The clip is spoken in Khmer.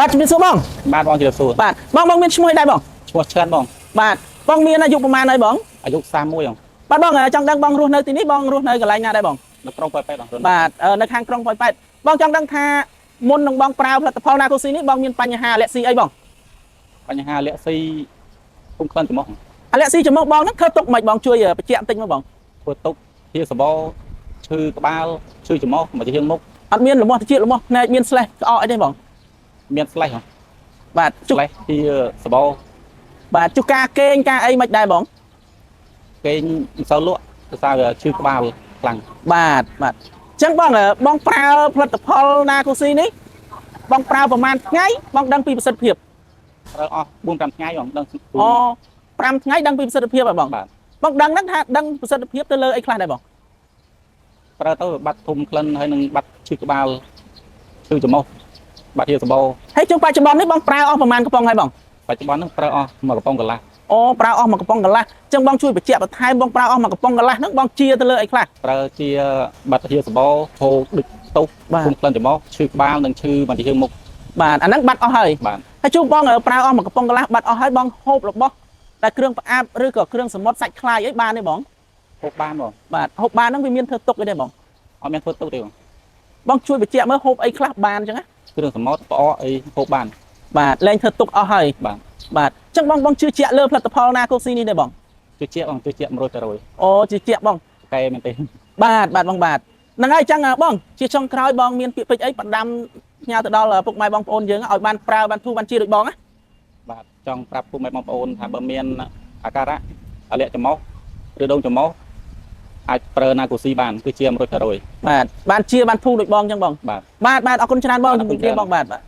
បាទជំរាបសួរបង បាទបងជម្រាបសួរ បាទបងបងមានឈ្មោះអីដែរបង ឈ្មោះឈឿនបង បាទបងមានអាយុប្រហែលហើយបង អាយុ31បង បាទបងចង់ដឹងបងរស់នៅទីនេះបងរស់នៅកន្លែងណាដែរបង នៅក្រុងប៉ោយប៉ែតបង បាទនៅខាងក្រុងប៉ោយប៉ែតបងចង់ដឹងថាមុននឹងបងប្រើផលិតផលណាកូស៊ីនេះបងមានបញ្ហាអាឡែស៊ីអីបង បញ្ហាលាក់ស៊ីពុំក្លិនច្រមុះ អាឡែស៊ីច្រមុះបងហ្នឹងធ្វើទុកមិនបងជួយបញ្ជាក់បន្តិចមកបង ធ្វើទុកហៀសបោឈឺក្បាលឈឺច្រមុះមកជាហៀងមុខ អត់មានលមាស់ត្រចៀកលមាស់ភ្នែកមានស្លេះក្អកអីទេបង មានស្លេះហ៎ បាទជុះ ស្លេះហៀសបោ បាទជុះការគេងការអីមិនដែរបង គេងមិនសូវលក់ដោយសារវាឈឺក្បាលខ្លាំង បាទបាទអញ្ចឹងបងបងប្រើផលិតផលណាកូស៊ីនេះបងប្រើប្រហែលថ្ងៃបងដឹងពីប្រសិទ្ធភាព ត្រូវអស់4 5ថ្ងៃបងដឹង អូ5ថ្ងៃដឹងពីប្រសិទ្ធភាពហ៎បង បាទ បងដឹងហ្នឹងថាដឹងប្រសិទ្ធភាពទៅលើអីខ្លះដែរបង ប្រើទៅបាត់ធុំក្លិនហើយនឹងបាត់ឈឺក្បាលឈឺច្រមុះបាត់ហៀសបោ ហើយជុំបច្ចុប្បន្ននេះបងប្រើអស់ប្រហែលកំប៉ុងហើយបង បច្ចុប្បន្នហ្នឹងប្រើអស់មួយកំប៉ុងកន្លះ អូប្រើអស់មួយកំប៉ុងកន្លះអញ្ចឹងបងជួយបញ្ជាក់បន្ថែមបងប្រើអស់មួយកំប៉ុងកន្លះហ្នឹងបងជាទៅលើអីខ្លះ ប្រើជាបាត់ហៀសបោហូរដូចផ្ទុះ បាទ ធុំក្លិនច្រមុះឈឺក្បាលនិងឈឺមកជាហៀងមុខ បាទអាហ្នឹងបាត់អស់ហើយ បាទ ហើយជួបបងប្រើអស់មួយកំប៉ុងកន្លះបាត់អស់ហើយបងហូបរបស់តែគ្រឿងផ្អាប់ឬក៏គ្រឿងសមុទ្រសាច់ខ្លាយអីបានទេបង ហូបបានបង បាទហូបបានហ្នឹងវាមានធ្វើទុកអីទេបង អត់មានធ្វើទុកទេបង បងជួយបញ្ជាក់មើលហូបអីខ្លះបានអញ្ចឹងណា គ្រឿងសមុទ្រផ្អកអីហូបបាន បាទលែងធ្វើទុកអស់ហើយ បាទ បាទអញ្ចឹងបងបងជឿជាក់លើផលិតផលណាកូស៊ីនេះទេបង ជឿជាក់បងជឿជាក់100% អូជឿជាក់បង កែមែនទេ បាទបាទបងបាទហ្នឹងហើយអញ្ចឹងបងជាចុងក្រោយបងមានពាក្យពេចន៍អីផ្ដាំផ្ញើទៅដល់ពុកម៉ែបងប្អូនយើងឲ្យបានប្រើបានធូរបានជាដូចបងណា បាទចង់ប្រាប់ពុកម៉ែបងប្អូនថាបើមានអាការៈអាលាកច្រមុះឬដងច្រមុះអាចប្រើណាកូស៊ីបានគឺជា100% បាទបានជាបានធូរដូចបងអញ្ចឹងបង បាទ បាទបាទអរគុណច្រើនបង អរគុណ ជំរាប ច្រើន បងបាទបាទ